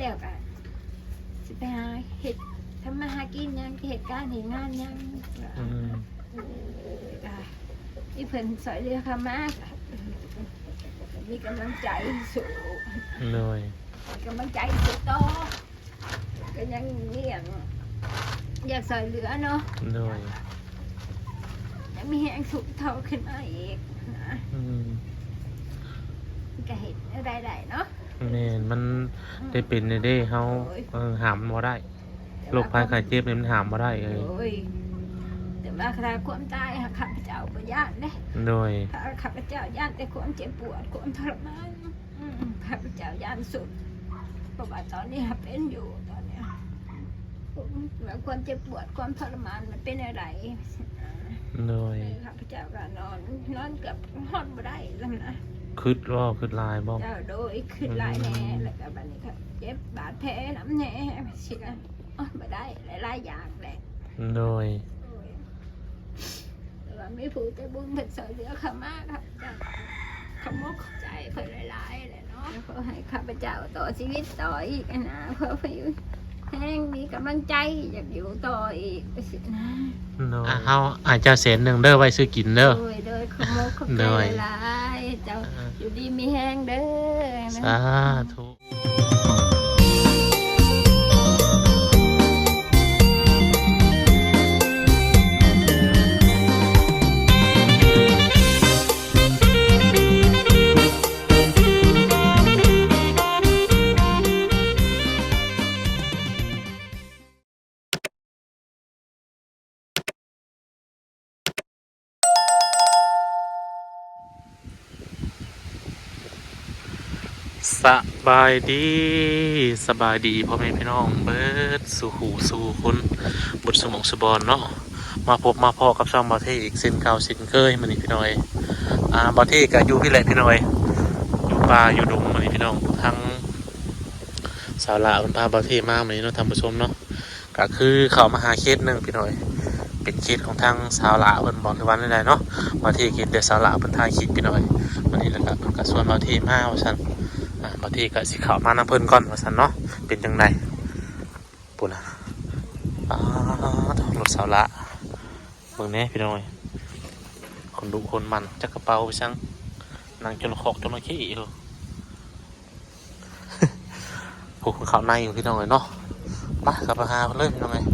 ແລ້ວກໍຊິໄປຫາເຮັດ ທຳມາຫາກິນຫຍັງ ເຮັດການເຮັດງານຫຍັງ ອືມ ກໍມີເພິ່ນຊ່ອຍເຫຼືອເຂົ້າມາ ກໍມີກຳລັງໃຈສູ້ ໂດຍ ມີກຳລັງໃຈສູ້ຕໍ່ ກໍຍັງມີຫຍັງຢາກຊ່ອຍເຫຼືອເນາະ ໂດຍ ຍັງມີແຮງສູ້ຕໍ່ຂຶ້ນມາອີກນະ ອືມ ກໍເຮັດແນວໃດໄດ້ເນາະ ແມ່ນ ມັນ ອືມ ໄດ້ເປັນແດ່ເດ້ ເຮົາ ໂດຍ ເອີ ຫ້າມບໍ່ໄດ້ ໂລກໄພໄຂ້ເຈັບນີ້ມັນຫ້າມບໍ່ໄດ້ເອີຍ ໂດຍ ແຕ່ວ່າຖ້າຄວາມຕາຍຫາຂ້າພະເຈົ້າບໍ່ຢ້ານເດ້ ໂດຍ ຖ້າຂ້າພະເຈົ້າຢ້ານແຕ່ຄວາມເຈັບປວດ ຄວາມທໍລະມານ ອືມ ຂ້າພະເຈົ້າຢ້ານສຸດ ເພາະວ່າຕອນນີ້ຫາເປັນຢູ່ ຕອນນີ້ວ່າຄວາມເຈັບປວດ ຄວາມທໍລະມານມັນເປັນແນວໃດ ໂດຍ ຂ້າພະເຈົ້າກໍນອນ ນອນເກືອບນອນບໍ່ໄດ້ແລ້ວນະ ຄຶດບໍ່ ຄຶດຫຼາຍບໍ່ ເຈົ້າ ໂດຍ ຄຶດຫຼາຍແດ່ ອືມ ແລ້ວກໍບັດນີ້ກໍເຈັບບາດແຜນຳແດ່ ຊິກໍ ໂອ້ຍ ບໍ່ໄດ້ ຫຼາຍໆຢ່າງແຫຼະ ໂດຍ ໂດຍ ແຕ່ວ່າມີຜູ້ໃຈບຸນເພິ່ນຊ່ອຍເຫຼືອເຂົ້າມາ ຂ້າພະເຈົ້າຂອບອົກຂອບໃຈເພິ່ນຫຼາຍໆແຫຼະເນາະ ຂໍໃຫ້ຂ້າພະເຈົ້າຕໍ່ຊີວິດຕໍ່ອີກຫັ້ນນະ ເພື່ອໄປຢູ່ແຮງ ມີກຳລັງໃຈ ຢາກຢູ່ຕໍ່ອີກຈັ່ງຊີ້ນະ ໂດຍ ອ່າ ເຮົາໃຫ້ເຈົ້າແສນໜຶ່ງເດີ ໄວ້ຊື້ກິນເດີ ໂດຍ ໂດຍ ຂອບອົກຂອບໃຈ ໂດຍ ຫຼາຍໆ ເຈົ້າ ອ່າ ຢູ່ດີມີແຮງເດີ ສາທຸ. ສະບາຍດີ ສະບາຍດີພໍ່ແມ່ພີ່ນ້ອງເບິດສູ່ຫູສູ່ຄົນ ເບິດສູ່ໝ່ອງສູ່ບ່ອນເນາະ ມາພົບມາພໍ້ກັບຊ່ອງບ່າວເທອີກເຊັ່ນເກົ່າເຊັ່ນເຄີຍ ມື້ນີ້ພີ່ນ້ອງເອີຍ ອ່າ ບ່າວເທກໍຢູ່ພີ້ແຫຼະພີ່ນ້ອງເອີຍ ຢູ່ປ່າຢູ່ດົງ ມື້ນີ້ພີ່ນ້ອງ ທາງສາວຫຼ້າເພິ່ນພາບ່າວເທມາມື້ນີ້ເນາະ ທ່ານຜູ້ຊົມເນາະ. ກໍຄືເຂົ້າມາຫາເຂດໜຶ່ງພີ່ນ້ອງ ເປັນເຂດຂອງທາງສາວຫຼ້າເພິ່ນບໍ ຫຼືວ່າແນວໃດເນາະ ບ່າວເທເຫັນແຕ່ສາວຫຼ້າເພິ່ນຖ່າຍຄລິບພີ່ນ້ອງ ວັນນີ້ແລ້ວກໍເພິ່ນກໍຊວນບ່າວເທມາວ່າຊັ້ນ ອ່າ ບ່າວເທກໍຊິເຂົ້າມານຳເພິ່ນກ່ອນວ່າຊັ້ນເນາະ ເປັນຈັ່ງໃດ ພຸ້ນນະ ປາດ ລົດສາວຫຼ້າ ເບິ່ງແດ່ພີ່ນ້ອງ ຄົນດຸຄົນໝັ່ນ ຈັກກະເປົາໄປສັງ ນັ່ງຈົນຄອກຈົນລະເຂ້ຢູ່. ໂອ້ ເຂົ້າໃນຢູ່ພີ່ນ້ອງເອີຍເນາະ ໄປ ເຂົ້າໄປຫາເພິ່ນເລີຍພີ່ນ້ອງເອີຍ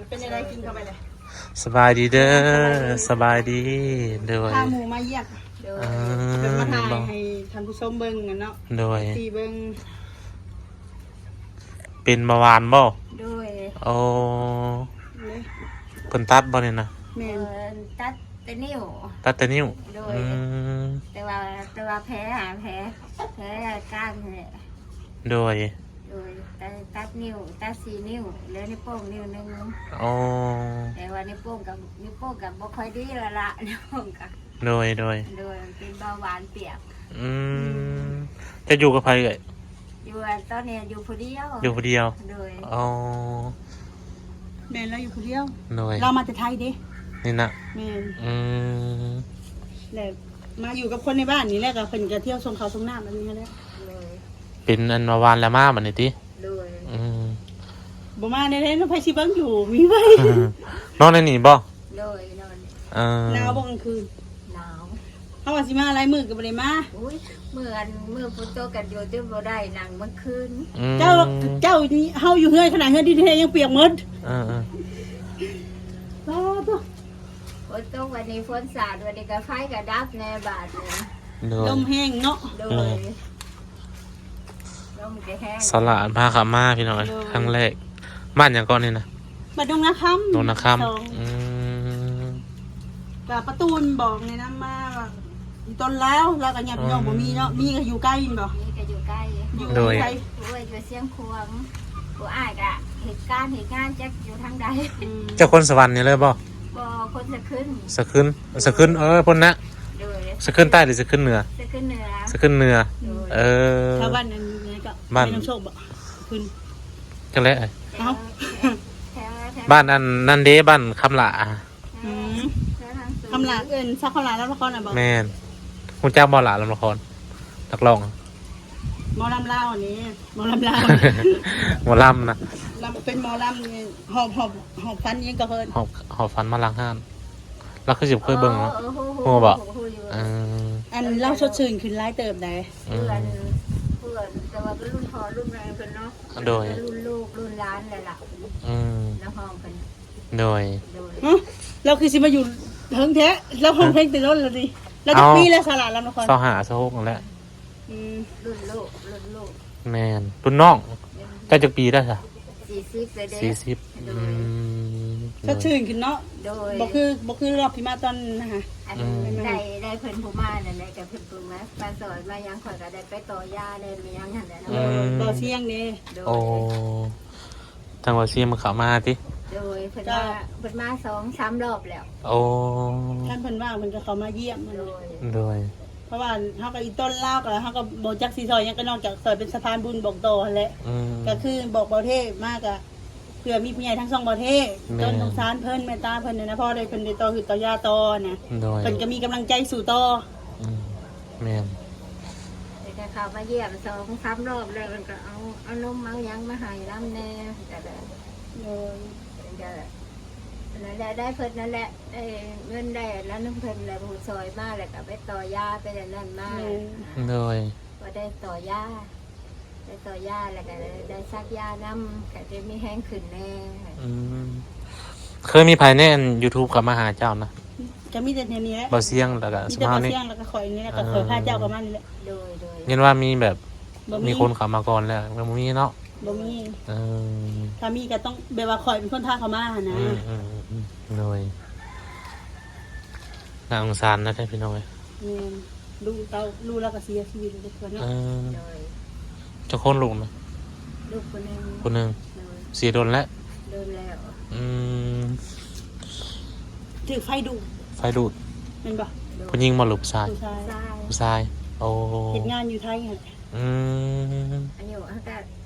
ເປັນຈັ່ງໃດກິນເຂົ້າໄປເລີຍ ສະບາຍດີເດີ ສະບາຍດີ ໂດຍ ພາໝູມາຢ້ຽມ ໂດຍ ອ່າ ເພິ່ນມາຖ່າຍໃຫ້ທ່ານຜູ້ຊົມເບິ່ງຫັ້ນເນາະ ໂດຍ ເອັຟຊີເບິ່ງ ເປັນເບົາຫວານບໍ່? ໂດຍ ໂອ້ ເພິ່ນຕັດບໍ່ນີ້ນະ? ແມ່ນ ເອີ ຕັດແຕ່ນິ້ວ ຕັດແຕ່ນິ້ວ ໂດຍ ອືມ ແຕ່ວ່າ ແຕ່ວ່າແຜຫາ ແຜ ແຜກ້າງຫັ້ນແຫຼະ ໂດຍ ໂດຍ ຕັດ ຕັດນິ້ວ ຕັດສີ່ນິ້ວ ເຫຼືອນິ້ວໂປ້ງນິ້ວໜຶ່ງ ໂອ້ ແຕ່ວ່ານິ້ວໂປ້ງກໍ ນິ້ວໂປ້ງກໍບໍ່ຄ່ອຍດີແລ້ວລະ ນິ້ວໂປ້ງກໍ ໂດຍ ໂດຍ ໂດຍ ເປັນເບົາຫວານປຽກ ອືມ ເຈົ້າຢູ່ກັບໃຜເອື້ອຍ? ຢູ່ ຕອນນີ້ຢູ່ຜູ້ດຽວ ຢູ່ຜູ້ດຽວ ໂດຍ ອໍ ແມ່ນ ລາວຢູ່ຜູ້ດຽວ ໂດຍ ລາວມາແຕ່ໄທເດ້ ນີ້ນະ ແມ່ນ ອືມ ແລ້ວມາຢູ່ກັບຄົນໃນບ້ານນີ້ແຫຼະ ກໍເພິ່ນກໍທ່ຽວສົ່ງເຂົ້າສົ່ງນ້ຳແບບນີ້ແຫຼະ ໂດຍ ເປັນອັນວ່າວານແລ້ວມາບັດນີ້ຕິ? ໂດຍ ອືມ ບໍ່ມາແນວໃດເນາະ ໃຜຊິເບິ່ງຢູ່ ມີໄວ້ ນອນໃນນີ້ບໍ່? ໂດຍ ນອນ ເອີ ໜາວບໍ່ກາງຄືນ? ໜາວ ເຮົາວ່າຊິມາຫຼາຍມື້ກໍບໍ່ໄດ້ມາ ໂອ້ຍ ມື້ອັນ ມື້ຝົນຕົກກັນຢູ່ຈົນບໍ່ໄດ້ນັ່ງເມື່ອຄືນ ອືມ ເຈົ້າ ເຈົ້າ ເຮົາຢູ່ເຮືອນ ຂະໜາດເຮືອນດິນແທ້ຍັງປຽກໝົດ ເອີໆ ວ້າວ ຝົນຕົກວັນນີ້ຝົນສາດ ວັນນີ້ກໍໄຟກໍດັບແດ່ບາດນີ້ ໂດຍ ລົມແຮງເນາະ ໂດຍ ແມ່ນ ລົມກໍແຮງ ສາລະພາເຂົ້າມາພີ່ນ້ອງເອີຍ ໂດຍ ຄັ້ງແລກ ບ້ານຫຍັງເກາະນີ້ນະ? ບ້ານດົງນາຄຳ ດົງນາຄຳ ສອງ ອືມ ກໍປະຕູນບອກແນະນຳມາວ່າຢູ່ຕົ້ນລາວ ລາວກໍຍາດພີ່ນ້ອງ ອືມ ບໍ່ມີເນາະ ມີກໍຢູ່ໄກແມ່ນບໍ່? ມີກໍຢູ່ໄກ ຢູ່ ໂດຍ ໃສ? ໂອ້ຍ ຢູ່ຊຽງຂວາງ ຜູ້ອ້າຍກໍເຮັດການເຮັດງານ ຈັກຢູ່ທາງໃດ ອືມ ເຈົ້າຄົນສະຫວັນນີ້ເລີຍບໍ່? ບໍ່ ຄົນສະຂຶ້ນ ສະຂຶ້ນ ອືມ ສະຂຶ້ນ ເອີ ພຸ້ນນະ ໂດຍ ສະຂຶ້ນໃຕ້ ຫຼື ສະຂຶ້ນເໜືອ? ສະຂຶ້ນເໜືອ ສະຂຶ້ນເໜືອ ໂດຍ ເອີ ແຖວບ້ານນັ້ນກໍ ບ້ານ ແມ່ນ້ຳໂຊກບໍ່? ຂຶ້ນ ຈັ່ງໃດ? ເອົ້າ ແຖວ ແຖວ ບ້ານອັນນັ້ນເດ້ ບ້ານຄຳຫຼ້າ. ອືມ ແຖວທາງສູງ ຄຳຫຼ້າ ເອີ້ນຊາວຄຳຫຼ້າລຳນະຄອນນະບໍ? ແມ່ນ. ຮູ້ຈັກບໍ່ຫຼ້າລຳນະຄອນ? ນັກຮ້ອງ ໝໍລຳລາວນີ້ ໝໍລຳລາວ ໝໍລຳນະ ລຳ ເປັນໝໍລຳນີ້ ຫອບ ຫອບ ຫອບຝັນອີ່ຫຍັງກໍເພິ່ນ ຫອບ ຫອບຝັນມາຫຼັງຮ້ານ ລາວຄືຊິບໍ່ເຄີຍເບິ່ງເນາະ. ອໍ ຮູ້ ຮູ້ບໍ່? ຮູ້ ຮູ້ຢູ່. ເອີ ອັນລາວສົດຊື່ນຂຶ້ນຫຼາຍເຕີບໃດ໋. ອືມ ເພື່ອນ ເພື່ອນ ແຕ່ວ່າເປັນລຸ້ນພໍ່ລຸ້ນແມ່ເພິ່ນເນາະ. ໂດຍ ລຸ້ນລູກລຸ້ນຫຼານແລ້ວລະ. ອືມ ລາວຮ້ອງເພິ່ນ. ໂດຍ ໂດຍ. ຮະ ລາວຄືຊິມາຢູ່ເຖິງແທ້ ລາວຮ້ອງເພງແຕ່ດົນແລ້ວນີ້. ລາວຈັກປີແລ້ວ ສາວຫຼ້າລຳນະຄອນ? ຊາວຫ້າ ຊາວຫົກນັ້ນແຫຼະ. ອືມ ລຸ້ນລູກ ລຸ້ນລູກ. ແມ່ນ ລຸ້ນນ້ອງ. ແມ່ນ. ເຈົ້າຈັກປີແລ້ວຊະ? ສີ່ສິບແລ້ວເດ້. ສີ່ສິບ. ໂດຍ. ອືມ ສົດຊື່ນຂຶ້ນເນາະ. ໂດຍ. ບໍ່ຄື ບໍ່ຄືຮອບທີ່ມາຕອນນັ້ນຫະ. ອືມ ໄດ້ ໄດ້ເພິ່ນຜູ້ມານັ້ນແຫຼະ ກໍເພິ່ນຜູ້ມາ ມາຊ່ອຍມາຫຍັງ ຂ້ອຍກໍໄດ້ໄປຕໍ່ຢາແດ່ ມາຫຍັງຫັ້ນແຫຼະເນາະ. ອືມ ບໍ່ສ່ຽງເດ້. ໂດຍ. ໂອ້ ທາງວ່າຊິມາເຂົ້າມາຕິ? ໂດຍ ເພິ່ນມາ ເພິ່ນມາສອງສາມລອບແລ້ວ. ໂອ້ ຄັນເພິ່ນວ່າງເພິ່ນກໍເຂົ້າມາຢ້ຽມ. ໂດຍ ໂດຍ. ເພາະວ່າເຮົາກໍອີຕົນລາວກໍ ເຮົາກໍບໍ່ຈັກຊິຊ່ອຍຫຍັງ ກໍນອກຈາກຊ່ອຍເປັນສະພານບຸນບອກຕໍ່ຫັ້ນແຫຼະ. ອືມ ກໍຄືບອກເບົາເທມາກໍ ເພື່ອມີຜູ້ໃຫຍ່ທັງສອງເບົາເທ ແມ່ນ ຕົນສົງສານເພິ່ນ ເມດຕາເພິ່ນນະ ພໍໄດ້ເພິ່ນໄດ້ຕໍ່ຮືດຕໍ່ຢາຕໍ່ນະ. ໂດຍ. ເພິ່ນກໍມີກຳລັງໃຈສູ້ຕໍ່. ອືມ ແມ່ນ. ແຕ່ກໍເຂົ້າມາຢ້ຽມສອງສາມລອບແລ້ວ ເພິ່ນກໍເອົາ ເອົານົມເອົາຫຍັງມາໃຫ້ນຳແດ່ ກໍໄດ້. ໂດຍ. ເພິ່ນກໍນັ້ນແຫຼະ ໄດ້ເພິ່ນນັ້ນແຫຼະ ໄດ້ເງິນໄດ້ອັນນັ້ນນຳເພິ່ນແຫຼະ ຜູ້ຊ່ອຍມາ ແລ້ວກໍໄປຕໍ່ຢາໄປອັນນັ້ນມາ. ແມ່ນ. ໂດຍ. ກໍໄດ້ຕໍ່ຢາ ໄດ້ຕໍ່ຢາ ແລ້ວກໍໄດ້ ໄດ້ສັກຢານຳ ກໍໄດ້ມີແຮງຂຶ້ນແດ່. ອືມ ເຄີຍມີໃຜໃນອັນຢູທູບເຂົ້າມາຫາເຈົ້ານະ? ກໍມີແຕ່ແນວນີ້ແຫຼະ ບ່າວຊຽງ ແລ້ວກໍມີແຕ່ບ່າວຊຽງ ແລ້ວກໍຂ້ອຍນີ້ແຫຼະ ກໍຂ້ອຍພາເຈົ້າເຂົ້າມານີ້ແຫຼະ. ໂດຍ ໂດຍ. ເຫັນວ່າມີແບບ ບໍ່ມີ ມີຄົນເຂົ້າມາກ່ອນແລ້ວ ບໍ່ມີເນາະ? ບໍ່ມີ. ເອີ ຖ້າມີກໍຕ້ອງແບບວ່າຂ້ອຍເປັນຄົນພາເຂົ້າມາຫັ້ນນະ. ອືມ ອືມ ອືມ ໂດຍ. ໜ້າສົງສານນະ ພີ່ນ້ອງເອີຍ. ແມ່ນ. ລູກເຕົ້າ ລູກລາວກໍເສຍຊີວິດແລ້ວເດ້ ເອີ ເນາະ. ໂດຍ. ຈັກຄົນລູກນະ? ລູກຜູ້ໜຶ່ງ. ຜູ້ໜຶ່ງ. ໂດຍ. ເສຍດົນແລ້ວ? ດົນແລ້ວ. ອືມ ຖືກໄຟດູດ. ໄຟດູດ. ແມ່ນບໍ່? ໂດຍ. ຜູ້ຍິງບໍ່ ຫຼືຜູ້ຊາຍ? ຜູ້ຊາຍ. ຜູ້ຊາຍ. ໂອ້ ເຮັດງານຢູ່ໄທຫັ້ນ. ອືມ ອາຍຸຫາກະ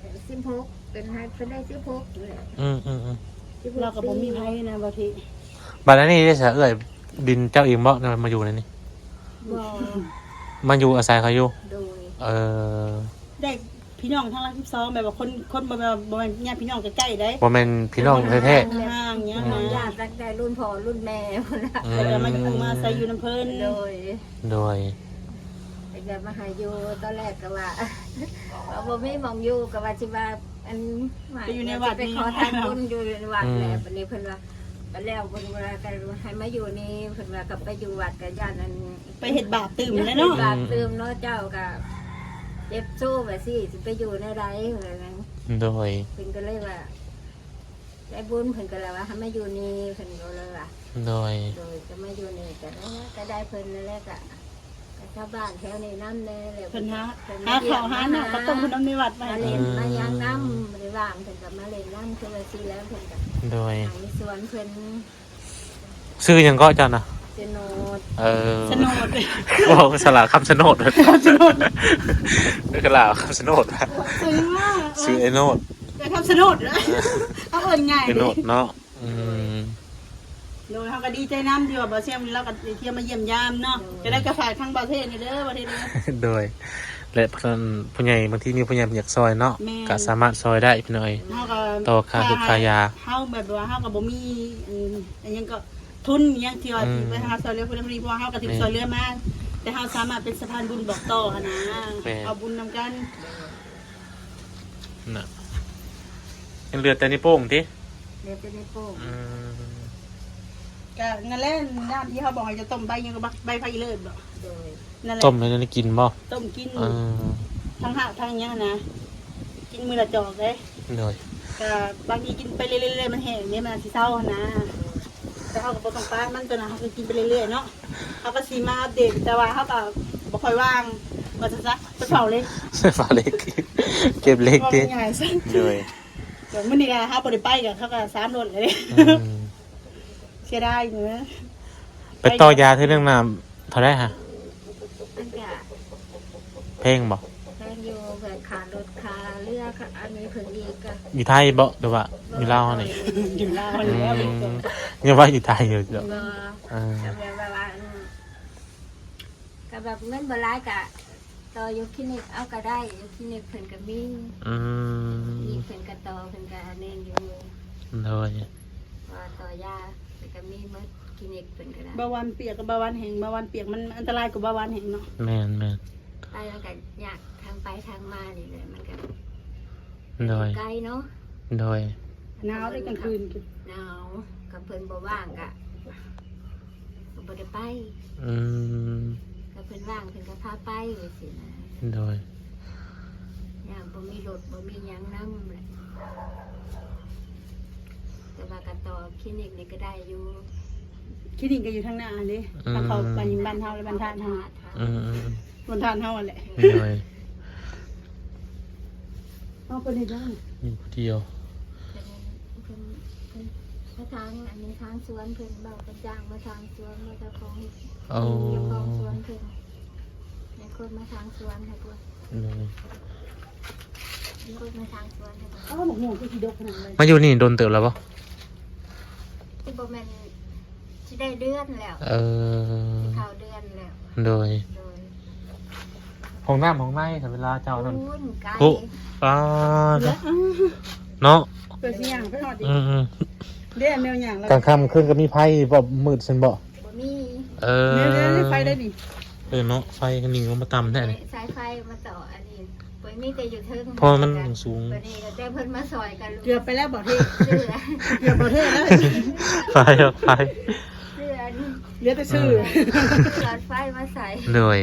ສິບຫົກ ເປັນໃຫ້ເພິ່ນໄດ້ສິບຫົກແຫຼະ. ອືມ ອືມ ອືມ. ສິບຫົກ ລາວກໍບໍ່ມີໃຜນະ ບໍ່ທີ. ບັດອັນນີ້ໄດ້ສະເອື້ອຍ ດິນເຈົ້າເອງບໍ່ ມາຢູ່ໃນນີ້? ບໍ່. ມາຢູ່ອາໄສເຂົາຢູ່? ໂດຍ. ເອີ ໄດ້ພີ່ນ້ອງທາງຫຼັກສິບສອງ ແບບວ່າຄົນ ຄົນບໍ່ແມ່ນ ບໍ່ແມ່ນຍາດພີ່ນ້ອງໃກ້ໆໃດ໋ ບໍ່ແມ່ນພີ່ນ້ອງແທ້ໆ ຫ່າງໆຫຍັງນະ ຍາດຕັ້ງແຕ່ລຸ້ນພໍ່ລຸ້ນແມ່ພຸ້ນລະ. ອືມ ແລ້ວກໍມາຢູ່ ມາອາໄສຢູ່ນຳເພິ່ນ. ໂດຍ. ໂດຍ. ເພິ່ນກໍມາໃຫ້ຢູ່ ຕອນແລກກໍວ່າ ວ່າບໍ່ມີໝ່ອງຢູ່ ກໍວ່າຊິວ່າ ອັນ ໄປຢູ່ໃນວັດ ໄປຂໍທຳບຸນຢູ່ໃນວັດແຫຼະ. ອືມ ບັດນີ້ເພິ່ນວ່າ ບັດແລ້ວເພິ່ນວ່າ ກໍໃຫ້ມາຢູ່ນີ້ ເພິ່ນວ່າກໍໄປຢູ່ວັດກໍຢ້ານອັນ ໄປເຮັດບາບຕື່ມແຫຼະເນາະ. ເຮັດບາບຕື່ມເນາະ ເຈົ້າກໍເຈັບໂຊວ່າຊີ້ ຊິໄປຢູ່ແນວໃດ ວ່າຊັ້ນ. ໂດຍ. ເພິ່ນກໍເລີຍວ່າ ໄດ້ບຸນ ເພິ່ນກໍເລີຍວ່າໃຫ້ມາຢູ່ນີ້ ເພິ່ນກໍເລີຍວ່າ. ໂດຍ. ໂດຍ. ກໍມາຢູ່ນີ້ກໍໄດ້ ກໍໄດ້ເພິ່ນນັ້ນແຫຼະ ກໍ ກໍຊາວບ້ານແຖວນີ້ນຳແດ່ແຫຼະ ເພິ່ນຫາ ເພິ່ນຫາເຂົ້າຫານ້ຳ ມາ ເຂົ້າຕົ້ມເພິ່ນນຳໃນວັດ ມາເຫຼັ້ນ ເອີ ມາຫຍັງນຳ ບໍ່ໄດ້ວ່າງ ເພິ່ນກໍມາເຫຼັ້ນນຳ ຄືວ່າຊີ້ແລ້ວ ເພິ່ນກໍ. ໂດຍ. ໃຫ້ສວນເພິ່ນ. ຊື່ຫຍັງເກາະເຈົ້ານະ? ສະໂນດ. ເອີ ສະໂນດ. ເວົ້າພາສາລາວ ຄຳສະໂນດ ຄຳສະໂນດ ຄືລາວ ຄຳສະໂນດ. ຊື່ຫຍັງວະ? ຊື່ໄອ້ໂນດ. ເອີ້ນຄຳສະໂນດ ເອົາເອີ້ນງ່າຍ ໄອ້ໂນດເນາະ. ອືມ ໂດຍ. ເຮົາກໍດີໃຈນຳທີ່ວ່າບ່າວແຊມລາວກໍໄດ້ທ່ຽວມາຢ້ຽມຢາມເນາະ. ໂດຍ. ຈັ່ງໃດກໍຝາກທາງບ່າວເທດນີ້ເດີ ບ່າວເທດເດີ. ໂດຍ. ແລະ ເພິ່ນ ຜູ້ໃຫຍ່ ບາງທີມີຜູ້ໃຫຍ່ເພິ່ນຢາກຊ່ອຍເນາະ ແມ່ນ ກໍສາມາດຊ່ອຍໄດ້ພີ່ນ້ອງເອີຍ. ເຮົາກໍ ຕໍ່ຄ່າເຮັດຄ່າຢາ ເຮົາແບບວ່າເຮົາກໍບໍ່ມີ ອັນ ອັນຫຍັງກໍ ທຶນຫຍັງທີ່ວ່າ ອືມ ຊິໄປຫາຊ່ອຍເຫຼືອຜູ້ໃດຜູ້ໜຶ່ງ ເພາະວ່າເຮົາກໍຖືກ ແມ່ນ ຊ່ອຍເຫຼືອມາ ແຕ່ເຮົາສາມາດເປັນສະພານບຸນບອກຕໍ່ຫັ້ນນະ. ແມ່ນ. ເອົາບຸນນຳກັນ. ນະ ຍັງເຫຼືອແຕ່ນິ້ວໂປ້ງຕິ? ເຫຼືອແຕ່ນິ້ວໂປ້ງ. ອືມ ກະນັ້ນແຫຼະ ນ້ຳທີ່ເຮົາບອກໃຫ້ເຈົ້າຕົ້ມໃບຫຍັງກໍ ໃບ ໃບຜັກອີເລີດບໍ? ໂດຍ. ນັ້ນແຫຼະ ຕົ້ມແລ້ວໄດ້ກິນບໍ່? ຕົ້ມກິນ. ເອີ ທັງຮາກທັງຫຍັງນະ ກິນມື້ລະຈອກເດ້. ໂດຍ. ກະບາງທີກິນໄປເລື້ອຍໆ ມັນແຫ້ງເດ້ ມັນອາດຊິເຊົາຫັ້ນນະ. ແຕ່ເຮົາກໍບໍ່ຕ້ອງປານມັນ ຕົວນັ້ນເຮົາກໍກິນໄປເລື້ອຍໆເນາະ. ເຮົາກໍຊິມາອັບເດດ ແຕ່ວ່າເຮົາກໍບໍ່ຄ່ອຍວ່າງ ວ່າຊັ້ນຊະ ໄປເຝົ້າເຫຼັກ ເຝົ້າເຫຼັກ ເກັບເຫຼັກຕິ. ເວົ້າງ່າຍໆຊະ. ໂດຍ. ດຽວມື້ນີ້ກໍເຮົາບໍ່ໄດ້ໄປກໍ ເຮົາກໍສາມລົດເລີຍ. ອືມ ເສຍດາຍຢູ່ນະ. ໄປຕໍ່ຢາເທື່ອໜຶ່ງນະ ເທົ່າໃດຫະ? ມັນກະ ແພງບໍ່? ແພງຢູ່ ແບບຄ່າລົດຄ່າເຮືອ ຄ່າອັນນີ້ເພິ່ນອີກກະ. ຢູ່ໄທບໍ່ ຫຼືວ່າ? ຢູ່ລາວເຮົານີ້ ຢູ່ລາວແລ້ວ ອືມ ຍັງວ່າຢູ່ໄທຢູ່ເນາະ ບໍ່ ເອີ ແບບວ່າ ອັນ ກໍແບບເງິນບໍ່ຫຼາຍ ກໍຕໍ່ຢູ່ຄລີນິກເອົາກໍໄດ້ ຢູ່ຄລີນິກເພິ່ນກໍມີ ອືມ ຄລີນິກເພິ່ນກໍຕໍ່ ເພິ່ນກໍອັນນີ້ຢູ່ ໂດຍ ວ່າຕໍ່ຢາເພິ່ນກໍມີໝົດ ຄລີນິກເພິ່ນກໍໄດ້ ເບົາຫວານປຽກກັບເບົາຫວານແຫ້ງ ເບົາຫວານປຽກມັນອັນຕະລາຍກວ່າເບົາຫວານແຫ້ງເນາະ ແມ່ນໆ ໄປມັນກໍຍາກ ທາງໄປທາງມານີ້ແຫຼະ ມັນກໍ ໂດຍ ໄກເນາະ ໂດຍ ໜາວເດ້ກາງຄືນ ໜາວ ຄັນເພິ່ນບໍ່ວ່າງກະ ກໍບໍ່ໄດ້ໄປ ອືມ ຄັນເພິ່ນວ່າງເພິ່ນກໍພາໄປຈັ່ງຊີ້ນະ ໂດຍ ຢ່າງບໍ່ມີລົດບໍ່ມີຫຍັງນຳແຫຼະ ແຕ່ວ່າກໍຕໍ່ຄລີນິກນີ້ກໍໄດ້ຢູ່ ຄລີນິກກໍຢູ່ທາງໜ້າຫັ້ນເດ້ ອືມ ທາງເຂົ້າໄປບ້ານເຮົາ ແລະ ບ້ານທາດເຮົາ ອືມໆໆ ບ້ານທາດເຮົາຫັ້ນແຫຼະ ໂດຍ ເຮົາໄປໄດ້ ຢູ່ຜູ້ດຽວ ເພິ່ນ ເພິ່ນ ເພິ່ນມາທາງ ອັນນີ້ທາງສວນເພິ່ນ ເວົ້າກັນຈ້າງມາທາງສວນ ວ່າເຈົ້າຂອງ ໂອ້ ເຈົ້າຂອງສວນເພິ່ນ ໃຫ້ຄົນມາທາງສວນໃຫ້ພວກ ໂດຍ ມີຄົນມາທາງສວນໃຫ້ພວກ ອ້າວ ບັກມ່ວງຄືຊິດົກຂະໜາດນັ້ນ ມາຢູ່ນີ້ດົນເຕີບແລ້ວບໍ່? ຄືບໍ່ແມ່ນ ຊິໄດ້ເດືອນແລ້ວ ເອີ ຊິເຂົ້າເດືອນແລ້ວ ໂດຍ ໂດຍ ຫ້ອງນ້ຳຫ້ອງໃນ ເວລາເຈົ້ານັ້ນ ໂອ້ຍ ໄກ ໂອ້ ປາດ ເນາະ ເພື່ອຊິຍ່າງໄປຮອດອີກ ອືມໆ ເດ້ແນວຍ່າງ ກາງຄ່ຳຄືນກໍມີໄຟບໍ່ ມືດຊັ້ນບໍ່? ບໍ່ມີ ເອີ ແນວ ແນວໄຟໄດ້ນີ້ ເອີ ເນາະ ໄຟກໍຍິງລົງມາຕ່ຳແທ້ນີ້ ສາຍໄຟມາຕໍ່ອັນນີ້ ບໍ່ມີແຕ່ຢູ່ເທິງ ເພາະມັນສູງ ບັດນີ້ກໍແຕ່ເພິ່ນມາຊ່ອຍກັນ ເກືອບໄປແລ້ວບໍ່ເທ ເກືອບບໍ່ເທແລ້ວ ໄຟອອກໄຟ ເຫຼືອອັນ ເຫຼືອແຕ່ຊື່ ເອີ ຊື້ຫຼອດໄຟມາໃສ່ ໂດຍ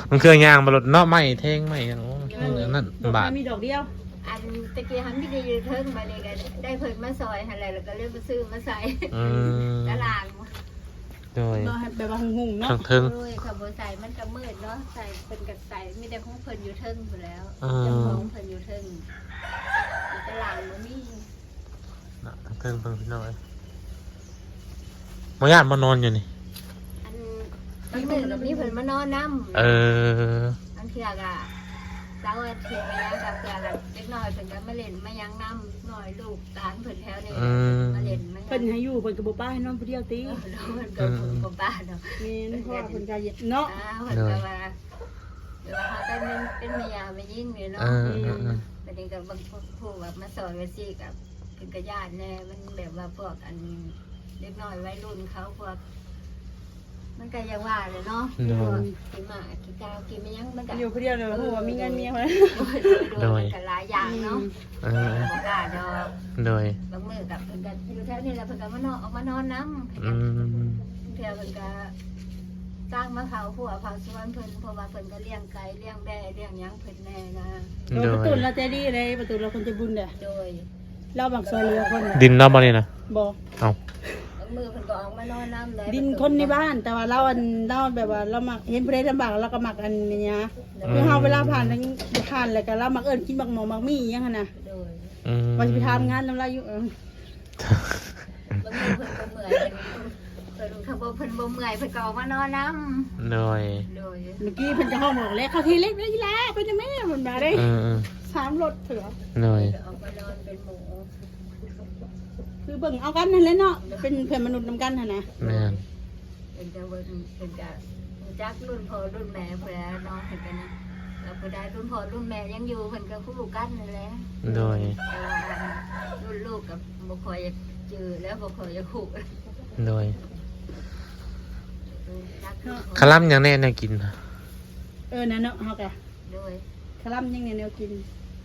ມັນເຄື່ອງຍ່າງບໍ່ລົດເນາະ ໄມ້ແທງໄມ້ຫຍັງ ໂອ້ຍ ເອີ ອັນນັ້ນບາດ ມີດອກດຽວ ອັນຕະກີ້ຫັ້ນມີແຕ່ຢູ່ເທິງ ບັດນີ້ກໍໄດ້ເພິ່ນມາຊ່ອຍຫັ້ນແຫຼະ ແລ້ວກໍເລີຍໄປຊື້ມາໃສ່ ອືມ ຕະຫຼາດ ໂດຍ ເນາະ ແບບວ່າຮຸ່ງໆເນາະ ເທິງໆ ໂດຍ ຄັນບໍ່ໃສ່ມັນກໍມືດເນາະ ໃສ່ເພິ່ນກໍໃສ່ ມີແຕ່ຂອງເພິ່ນຢູ່ເທິງພຸ້ນແຫຼ້ວ ເອີ ຂອງເພິ່ນຢູ່ເທິງ ຢູ່ຕະຫຼາດບໍ່ມີ ນະ ເທິງໆເພິ່ນພີ່ນ້ອງເອີຍ ບໍ່ຢ້ານບໍ່ນອນຢູ່ນີ້ ອັນ ບາງມື້ກໍມີເພິ່ນມານອນນຳ ເອີ ບາງເທື່ອກໍເສົາອາທິດຫຍັງກໍເພື່ອນເດັກນ້ອຍເພິ່ນກໍມາຫຼິ້ນມາຫຍັງນຳ ນ້ອຍລູກຫຼານເພິ່ນແຖວນີ້ ອືມ ມາຫຼິ້ນມາຫຍັງ ເພິ່ນໃຫ້ຢູ່ ເພິ່ນກໍບໍ່ປະໃຫ້ນອນຜູ້ດຽວຕິ ເອີ ເພິ່ນກໍບໍ່ປະດອກ ແມ່ນ ເພາະວ່າເພິ່ນກໍເນາະ ອ່າ ເພິ່ນກໍວ່າ ໂດຍ ແຕ່ວ່າເຮົາກໍເປັນ ເປັນແມ່ຍ່າແມ່ຍິງນີ້ເນາະ ເອີ ເອີ ເອີ ບັດນີ້ກໍບາງຄົນຮູ້ວ່າມາຊ່ອຍວ່າຊີ້ກໍເພິ່ນກໍຢ້ານແດ່ ມັນແບບວ່າພວກອັນເດັກນ້ອຍໄວລຸ້ນເຂົາ ພວກ ມັນກໍຢ່າງວ່າແຫຼະເນາະ ໂດຍ ພວກຂີ້ໝ້າຂີ້ກາວຂີ້ມະຫຍັງ ມັນກໍຢູ່ຜູ້ດຽວ ໂດຍ ຮູ້ວ່າມີເງິນມີຫຍັງ ໂດຍ ໂດຍ ໂດຍ ມັນກໍຫຼາຍຢ່າງເນາະ ອືມ ເອີ ບໍ່ກ້າດອກ ໂດຍ ບາງມື້ກໍເພິ່ນກໍຢູ່ແຖວນີ້ແຫຼະ ເພິ່ນກໍມານອນ ອອກມານອນນຳ ອືມ ເທື່ອເພິ່ນກໍຈ້າງມາເຝົ້າຮົ້ວເຝົ້າສວນເພິ່ນ ເພາະວ່າເພິ່ນກໍລ້ຽງໄກ່ລ້ຽງແບ້ລ້ຽງຫຍັງເພິ່ນແດ່ນະ ໂດຍ ປະຕູລາວໃຈດີເດ້ ປະຕູລາວຄົນໃຈບຸນເດ້ ໂດຍ ລາວມັກຊ່ວຍເຫຼືອຄົນ ດິນລາວບໍ່ນີ້ນະ? ບໍ່ ເອົ້າ ບາງມື້ເພິ່ນກໍອອກມານອນນຳໄດ້ ດິນຄົນໃນບ້ານ ແຕ່ວ່າລາວ ອັນ ລາວແບບວ່າລາວມັກເຫັນຜູ້ໃດລຳບາກ ລາວກໍມັກ ອັນນີ້ນະ ໂດຍ ຄືເຮົາເວລາຜ່ານ ຜ່ານແລ້ວກໍລາວມັກເອີ້ນກິນໝາກໝໍ້ໝາກໝີ່ຫຍັງຫັ້ນນະ ໂດຍ ອືມ ວ່າຊິໄປທຳງານນຳລາວຢູ່ ເອີ ບາງມື້ເພິ່ນກໍເມື່ອຍ ເພິ່ນ ເພິ່ນ ຄັນບໍ່ ເພິ່ນບໍ່ເມື່ອຍ ເພິ່ນກໍອອກມານອນນຳ ໂດຍ ໂດຍ ເມື່ອກີ້ເພິ່ນກໍຮ້ອງບອກແລ້ວ ເຂົ້າທີ່ເລັກເດີອີ່ຫຼ້າ ເພິ່ນນະແມ່ ເພິ່ນວ່າເດ້ ເອີໆ ສາມລົດເທື່ອ ໂດຍ ອອກມານອນເປັນໝູ່ ຄືເບິ່ງເອົາກັນຫັ້ນແຫຼະເນາະ ເປັນເພື່ອນມະນຸດນຳກັນຫັ້ນນະ ແມ່ນ ເພິ່ນກໍເບິ່ງ ເພິ່ນກໍຮູ້ຈັກລຸ້ນພໍ່ລຸ້ນແມ່ພຸ້ນແຫຼະເນາະ ເພິ່ນກໍນະ ແລ້ວຜູ້ໃດລຸ້ນພໍ່ລຸ້ນແມ່ຍັງຢູ່ ເພິ່ນກໍຮູ້ກັນຫັ້ນແຫຼະ ໂດຍ ແຕ່ວ່າລຸ້ນລູກກໍບໍ່ຄ່ອຍຢາກຈື່ແລ້ວ ບໍ່ຄ່ອຍຢາກຮູ້ ໂດຍ ເອີ ຈັກລຸ້ນພໍ່ ຄະລຳຫຍັງແດ່ແນວກິນ? ເອີ ນັ້ນເນາະ ເຮົາກໍ ໂດຍ ຄະລຳຍັງແນວ ແນວກິນ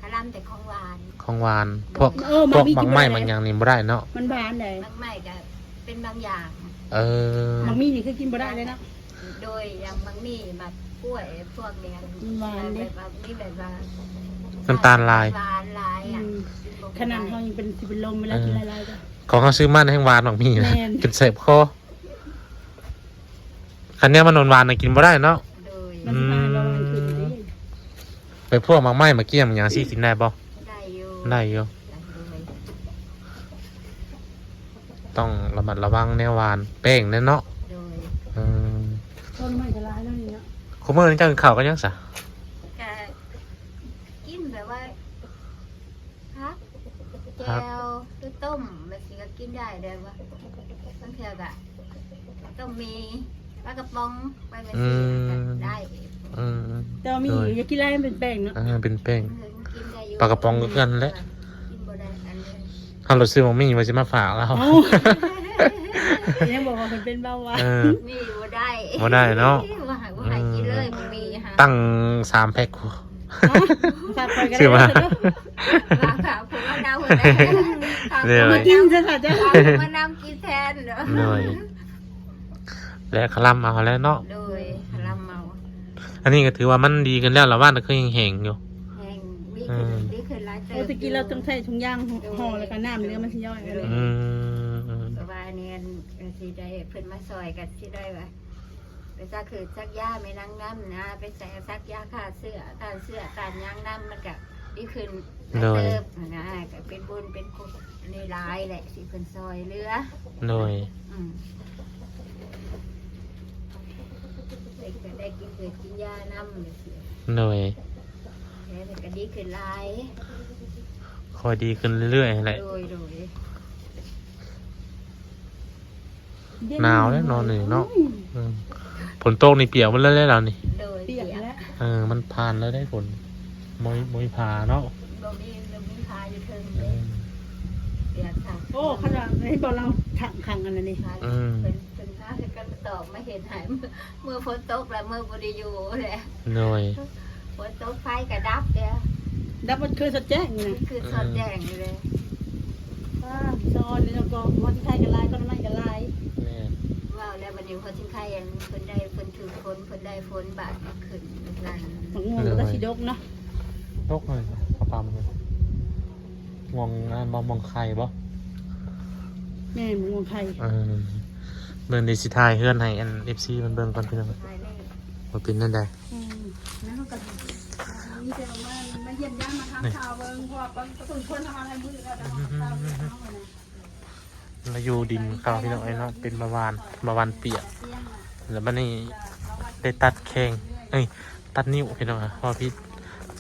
ຄະລຳແຕ່ຂອງຫວານ ຂອງຫວານ ພວກ ເອີ ພວກໝາກໄມ້ ໝາກໝີ່ ໝາກຫຍັງນີ້ບໍ່ໄດ້ເນາະ ມັນຫວານໃດ໋ ໝາກໄມ້ກໍເປັນບາງຢ່າງ ເອີ ໝາກໝີ່ນີ້ຄືກິນບໍ່ໄດ້ເລີຍເນາະ ໂດຍ ຢ່າງໝາກໝີ່ ໝາກກ້ວຍ ພວກນີ້ມັນຫວານເດ້ ແບບວ່າມີແບບວ່າ ນ້ຳຕານຫຼາຍ ຫວານຫຼາຍອະ ອືມ ຂະໜາດເຮົາຍັງເປັນ ຊິເປັນລົມເວລາ ເອີ ກິນຫຼາຍໆກໍ ຂອງເຮົາຊື້ມາແຮ່ງຫວານໝາກໝີ່ນະ ແມ່ນ ຈົນແສບຄໍ ຄັນແນວມັນຫວານໆນະກິນບໍ່ໄດ້ເນາະ ໂດຍ ອືມ ມັນຊິພາໃຫ້ເບົາຫວານຂຶ້ນເດ້ ແບບພວກໝາກໄມ້ໝາກກ້ຽງຫຍັງຊີ້ກິນໄດ້ບໍ່? ໄດ້ຢູ່ ໄດ້ຢູ່ ໂດຍ ຕ້ອງລະມັດລະວັງແນວຫວານ ແປ້ງແດ່ເນາະ ໂດຍ ອືມ ຕົ້ນໄມ້ກໍຫຼາຍແລ້ວນີ້ເນາະ ຄຸມື້ນີ້ເຈົ້າກິນເຂົ້າກັບຫຍັງຊະ? ກະກິນແບບວ່າ ຜັກ ແຈ່ວ ຜັກ ຫຼື ຕົ້ມ ຕົ້ມແບບຊີ້ກໍກິນໄດ້ແດ່ວ່າ ບາງເທື່ອກໍຕົ້ມໝີ່ ປາກະປ໋ອງໄປແບບຊີ້ ອືມ ກໍໄດ້ ອືມ ແຕ່ວ່າໝີ່ ໂດຍ ຢ່າກິນຫຼາຍ ມັນເປັນແປ້ງເນາະ ເອີ ເປັນແປ້ງ ເອີ ກິນໄດ້ຢູ່ ປາກະປ໋ອງກໍຄືກັນແຫຼະ ກິນບໍ່ໄດ້ ອັນນີ້ ເຮົາລະຊື້ໝາກໝີ່ວ່າຊິມາຝາກລາວ ເອົ້າ ຍັງບອກວ່າເພິ່ນເປັນເບົາຫວານ ເອີ ໝີ່ບໍ່ໄດ້ ບໍ່ໄດ້ເນາະ ບໍ່ໃຫ້ ບໍ່ໃຫ້ກິນເລີຍ ອືມ ໝາກໝີ່ຫາ ຕັ້ງສາມແພັກ ເອົ້າ ຝາກຂ້ອຍກໍໄດ້ ຊື້ມາ ເດີ ຝາກ ຝາກຜູ້ມານຳ ເອີ ຝາກ ໂດຍ ຜູ້ມານຳ ກິນຊະ ເຈົ້າ ຝາກຜູ້ມານຳກິນແທນ ໂດຍ ແລະຄະລຳເອົາແຫຼະເນາະ ໂດຍ ຄະລຳເອົາ ອັນນີ້ກໍຖືວ່າມັນດີຂຶ້ນແລ້ວລະ ວານກໍຄືແຫ້ງໆຢູ່ ແຫ້ງ ດີຂຶ້ນ ເອີ ດີຂຶ້ນຫຼາຍເຕີບ ໂອ້ ແຕ່ກີ້ລາວຕ້ອງໃຊ້ຖົງຢາງ ໂດຍ ຫໍ່ ແລ້ວກໍນ້ຳເຫຼືອມັນຊິຍ້ອຍ ໂດຍ ອືມ ເພາະວ່າອັນນີ້ ອັນ ກໍຊິໄດ້ເພິ່ນມາຊ່ອຍ ກໍຊິໄດ້ວ່າ ໄປສັກຄືສັກຢາແມ່ນາງນຳນະ ໄປໃສ່ສັກຢາຂ້າເຊື້ອ ຕ້ານເຊື້ອ ຕ້ານຫຍັງນຳ ມັນກະດີຂຶ້ນຫຼາຍ ໂດຍ ເຕີບຫັ້ນນະ ກະເປັນບຸນເປັນຄຸນຫຼາຍແຫຼະ ທີ່ເພິ່ນຊ່ອຍເຫຼືອ ໂດຍ ອືມ ໄດ້ ໄດ້ກິນເລືອດກິນຢານຳ ໂດຍ ແລ້ວມັນກະດີຂຶ້ນຫຼາຍ ຄ່ອຍດີຂຶ້ນເລື້ອຍໆແຫຼະ ໂດຍ ໂດຍ. ເຢັນ ໜາວແລ້ວເນາະນີ້ເນາະ ອືມ ອືມ ຝົນຕົກນີ້ປຽກໝົດແລ້ວແຫຼະນີ້ ໂດຍ ປຽກແລ້ວ ເອີ ມັນຜ່ານແລ້ວໄດ໋ຝົນ ບໍ່ມີ ບໍ່ມີຜ້າເນາະ ບໍ່ມີ ບໍ່ມີຜ້າຢູ່ເທິງເດ້ ອືມ ປຽກຄັກ ໂອ້ ຂະໜາດໃຫ້ບໍ່ລາວຖັງຂັງອັນນັ້ນນີ້ ອືມ ເພິ່ນ ເພິ່ນຫາເຮັດກະຕອບມາເຮັດໃຫ້ ມື້ຝົນຕົກແລ້ວ ມື້ບໍ່ໄດ້ຢູ່ແຫຼະ ໂດຍ ຝົນຕົກໄຟກໍດັບເດ້ ດັບໝົດຄືສອດແຈ້ງນີ້ນະ ຄືສອດແຈ້ງຢູ່ເດ້ ອືມ ວ້າ ສະອອນເລີຍເນາະ ກໍຫົວຊິງໄຄກໍຫຼາຍ ກໍນ້ຳມັນກໍຫຼາຍ ແມ່ນ ເວົ້າແລ້ວບັດນີ້ຫົວຊິງໄຄ ອັນ ເພິ່ນໄດ້ ເພິ່ນຖືກຝົນ ເພິ່ນໄດ້ຝົນບາດຂຶ້ນຫຼາຍ ໝາກມ່ວງກໍ ໂດຍ ຊິດົກເນາະ ດົກເລີຍ ເຂົາປຳເລີຍ ມ່ວງ ອັນນັ້ນບໍ່ ມ່ວງໄຂ່ບໍ່ ແມ່ນ ໝາກມ່ວງໄຂ່ ເອີ ເບິ່ງ ເດ ຊິຖ່າຍເຮືອນໃຫ້ອັນ ເອັຟຊີ ເພິ່ນເບິ່ງກ່ອນ ພີ່ນ້ອງ ວ່າເປັນແນວໃດ ອືມ ແລ້ວເຮົາກໍມີແຕ່ວ່າມາ ມາຢ້ຽມຢາມ ມາຖາມຂ່າວເບິ່ງ ເພາະວ່າປະ ປະຊາຊົນເຮົາຫຼາຍມື້ແລ້ວ ແຕ່ເຮົາກໍຂ່າວເລື່ອງເຮົາຫັ້ນນະ ລະຢູ່ດິນເຂົາ ພີ່ນ້ອງເອີຍເນາະ ເປັນບາວານ ບາວານປຽກ ແລ້ວບັດນີ້ໄດ້ຕັດແຂ້ງ ເອີຍ ຕັດນິ້ວ ພີ່ນ້ອງ ເວົ້າຜິດ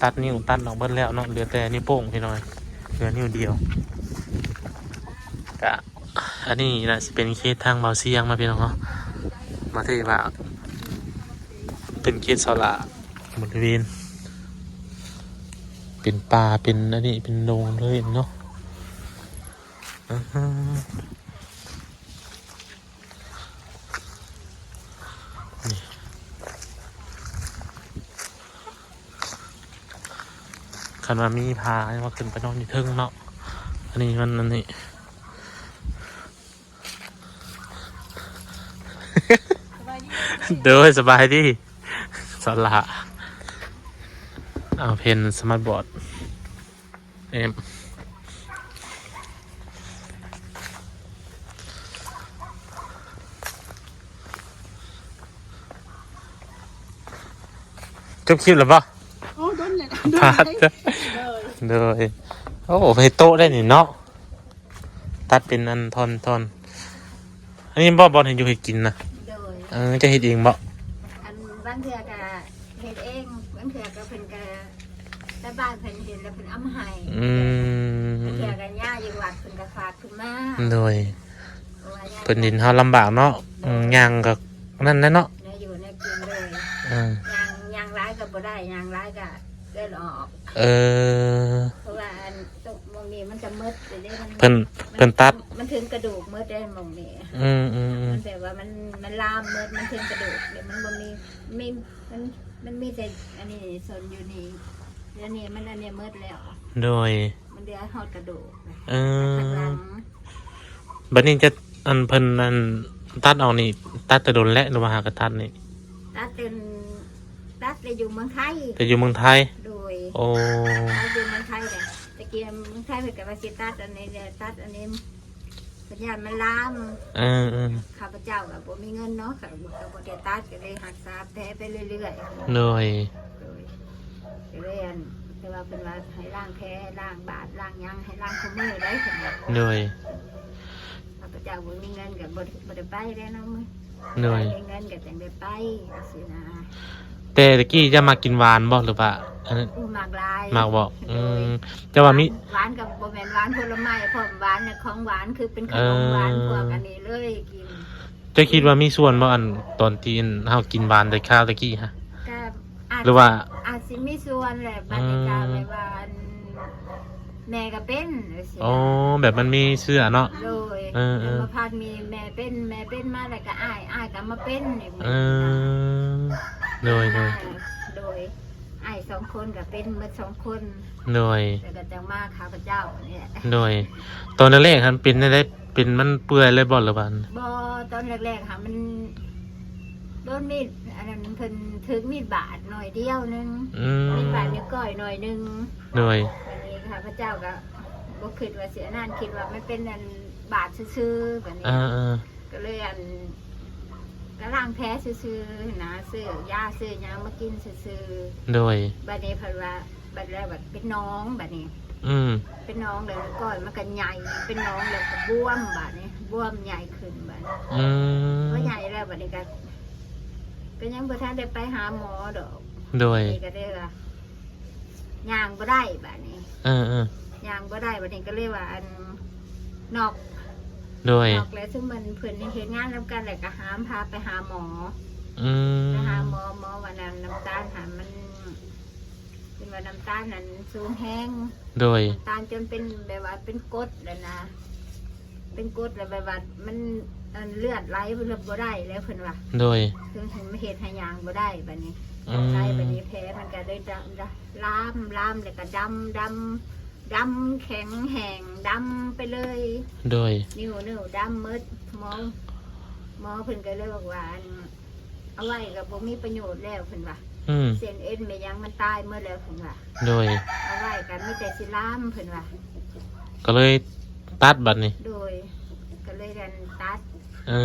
ຕັດນິ້ວ ຕັດອອກເບິດແລ້ວເນາະ ເຫຼືອແຕ່ນິ້ວໂປ້ງ ພີ່ນ້ອງ ເຫຼືອນິ້ວດຽວ ກະ ອັນນີ້ນະຊິເປັນເຂດທາງເບົາຊຽງນະພີ່ນ້ອງເນາະ ມາເທວ່າເປັນເຂດສະຫຼະບໍລິເວນ ເປັນປ່າ ເປັນອັນນີ້ ເປັນດົງເລີຍເນາະ ອືຮຶ ນີ້ ຄັນວ່າມີຜາ ວ່າຂຶ້ນໄປນອນຢູ່ເທິງເນາະ ອັນນີ້ມັນ ອັນນີ້ ໂດຍ ສະບາຍດີ ສະຫຼະ ເອົາເພັນສະມາດບອດ ເອັມ ຈົບຄລິບແລ້ວບໍ່? ໂອ້ ດົນແລ້ວ ໂດຍ ໂດຍ ໂອ້ ເຮັດໂຕະໄດ້ນີ້ເນາະ ຕັດເປັນອັນທ່ອນໆ ອັນນີ້ບໍ່ ບ່ອນເຮັດຢູ່ເຮັດກິນນະ? ໂດຍ ເອີ ເຈົ້າເຮັດເອງບໍ່? ອັນບາງເທື່ອກະເຮັດເອງ ບາງເທື່ອກະເພິ່ນກະ ຊາວບ້ານເພິ່ນເຫັນແລ້ວເພິ່ນເອົາມາໃຫ້ ອືມ ບາງເທື່ອກະຍ່າຢູ່ວັດເພິ່ນກະຝາກຂຶ້ນມາ ໂດຍ ເພິ່ນເຫັນເຮົາລຳບາກເນາະ ໂດຍ ອືມ ຍ່າງກະນັ້ນແຫຼະເນາະ ແນວຢູ່ແນວກິນ ໂດຍ ເອີ ຍ່າງ ຍ່າງຫຼາຍກະບໍ່ໄດ້ ຍ່າງຫຼາຍກະເດີນອອກ ເອີ ເພາະວ່າອັນ ໝ່ອງນີ້ມັນຈະໝົດເດ້ ມັນ ເພິ່ນ ເພິ່ນຕັດ ມັນເຖິງກະດູກໝົດເດ້ໝ່ອງນີ້ ອືມໆໆ ມັນແບບວ່າມັນ ມັນລາມໝົດ ມັນເຖິງກະດູກເດ້ ມັນບໍ່ມີ ມີ ມັນ ມັນມີແຕ່ອັນນີ້ສົ້ນຢູ່ນີ້ ດຽວນີ້ມັນອັນນີ້ໝົດແລ້ວ ໂດຍ ມັນເຫຼືອຮອດກະດູກ ເອີ ຂ້າງຫຼັງ ບັດນີ້ຈະ ອັນ ເພິ່ນ ອັນ ຕັດອອກນີ້ ຕັດແຕ່ດົນແລ້ວ ຫຼືວ່າຫາກະຕັດນີ້? ຕັດເປັນ ຕັດແຕ່ຢູ່ເມືອງໄທ ແຕ່ຢູ່ເມືອງໄທ ໂດຍ ໂອ້ ຕັດຢູ່ເມືອງໄທແຫຼະ ຕະກີ້ເມືອງໄທເພິ່ນກະວ່າຊິຕັດອັນນີ້ແຫຼະ ຕັດອັນນີ້ ເພິ່ນຢ້ານມັນລາມ ເອີໆ ຂ້າພະເຈົ້າກະບໍ່ມີເງິນເນາະ ກະ ກະບໍ່ໄດ້ຕັດ ກະເລີຍຮັກສາແຜໄປເລື້ອຍໆ ໂດຍ ໂດຍ ກະເລີຍ ອັນ ແຕ່ວ່າເພິ່ນວ່າໃຫ້ລ້າງແຜ ລ້າງບາດ ລ້າງຫຍັງ ໃຫ້ລ້າງຄູ່ມື້ໄດ໋ ເພິ່ນວ່າ ໂດຍ ຂ້າພະເຈົ້າບໍ່ມີເງິນກະບໍ່ ບໍ່ໄດ້ໄປແລ້ວເນາະ ໂດຍ ມີເງິນກະຈັ່ງໄດ້ໄປ ຈັ່ງຊີ້ນະ ແຕ່ຕະກີ້ເຈົ້າມັກກິນຫວານບໍ່ ຫຼືວ່າອັນນັ້ນ? ໂອ້ ມັກຫຼາຍ. ມັກບໍ່? ໂດຍ. ອືມ ເຈົ້າວ່າມີ ຫວານ ຫວານກໍບໍ່ແມ່ນຫວານຜົນລະໄມ້ ພ້ອມຫວານນະ ຂອງຫວານ ຄືເປັນຂະໜົມຫວານ ເອີ ພວກອັນນີ້ເລີຍກິນ. ເຈົ້າຄິດວ່າມີສ່ວນບໍ່ ອັນຕອນທີ່ເຮົາກິນຫວານແຕ່ຄາວຕະກີ້ຫະ? ກໍອາດ ຫຼືວ່າ ອາດຊິມີສ່ວນແຫຼະ. ບັດນີ້ກໍ ອືມ ແບບວ່າ ອັນ ແມ່ກໍເປັນຈັ່ງຊີ້ນະ. ອໍ ແບບມັນມີເຊື້ອເນາະ. ໂດຍ. ເອີໆ ແມ່ມາພັດມີ ແມ່ເປັນ ແມ່ເປັນມາແລ້ວກໍອ້າຍ ອ້າຍກໍມາເປັນອີກ. ເອີ ໂດຍໆ ໂດຍ. ອ້າຍສອງຄົນກໍເປັນໝົດສອງຄົນ. ໂດຍ. ແລ້ວກໍຈັ່ງມາຂ້າພະເຈົ້ານີ້ແຫຼະ. ໂດຍ. ຕອນແລກໆຫັ້ນເປັນແນວໃດ? ເປັນມັນເປື່ອຍເລີຍບໍ່ ຫຼືວ່າ? ບໍ່ ຕອນແລກໆຫາມັນໂດນມີດ ອັນນັ້ນ ເພິ່ນຖືກມີດບາດໜ້ອຍດຽວໜຶ່ງ. ອືມ ມີດບາດນິ້ວກ້ອຍໜ້ອຍໜຶ່ງ. ໂດຍ. ບັດນີ້ຂ້າພະເຈົ້າກໍບໍ່ຄິດວ່າຊິອັນນັ້ນ ຄິດວ່າມັນເປັນອັນບາດຊື່ໆ ບັດນີ້ ເອີໆ ກໍເລີຍອັນ ກໍລ້າງແຜຊື່ໆນະ ຊື້ຢາຊື້ຫຍັງມາກິນຊື່ໆ. ໂດຍ. ບັດນີ້ເພິ່ນວ່າ ບັດແລ້ວບັດເປັນໜອງ ບັດນີ້ ອືມ ເປັນໜອງແລ້ວກ້ອຍມັນກໍໃຫຍ່ ເປັນໜອງແລ້ວກໍບວມ ບັດນີ້ບວມໃຫຍ່ຂຶ້ນ ບັດນີ້ ອືມ ພໍໃຫຍ່ແລ້ວ ບັດນີ້ກໍ ກໍຍັງບໍ່ທັນໄດ້ໄປຫາໝໍດອກ. ໂດຍ. ນີ້ກໍໄດ້ວ່າຍ່າງບໍ່ໄດ້ ບັດນີ້ ເອີໆ ຍ່າງບໍ່ໄດ້ ບັດນີ້ກໍເລີຍວ່າອັນ ນອກ. ໂດຍ. ນອກແລ້ວ ຊຸມມັນ ເພິ່ນເຮັດງານນຳກັນ ແລ້ວກໍຫາມພາໄປຫາໝໍ. ອືມ ໄປຫາໝໍ ໝໍວ່ານ້ຳ ນ້ຳຕານຫັ້ນມັນ ເພິ່ນວ່ານ້ຳຕານນັ້ນສູງແຮງ. ໂດຍ. ນ້ຳຕານຈົນເປັນແບບວ່າເປັນກົດແລ້ວນະ ເປັນກົດແລ້ວແບບວ່າມັນ ອັນ ເລືອດໄຫຼ ເພິ່ນບໍ່ໄດ້ແລ້ວ ເພິ່ນວ່າ. ໂດຍ. ເພິ່ນ ເພິ່ນເຮັດໃຫ້ຍ່າງບໍ່ໄດ້ ບັດນີ້ ອືມ ໄຂ້ ບັດນີ້ແຜມັນກໍເລີຍ ລາມ ລາມ ແລ້ວກໍດຳ ດຳ ດຳແຂງແຫ້ງ ດຳໄປເລີຍ. ໂດຍ. ນິ້ວ ນິ້ວດຳໝົດ ໝໍ ໝໍເພິ່ນກໍເລີຍບອກວ່າ ອັນ ເອົາໄວ້ກໍບໍ່ມີປະໂຫຍດແລ້ວ ເພິ່ນວ່າ. ອືມ ເສັ້ນເອັນແມ່ນຫຍັງມັນຕາຍໝົດແລ້ວ ເພິ່ນວ່າ. ໂດຍ. ເອົາໄວ້ກໍມີແຕ່ຊິລາມ ເພິ່ນວ່າ ກໍເລີຍຕັດບັດນີ້. ໂດຍ. ກໍເລີຍອັນຕັດ. ເອີ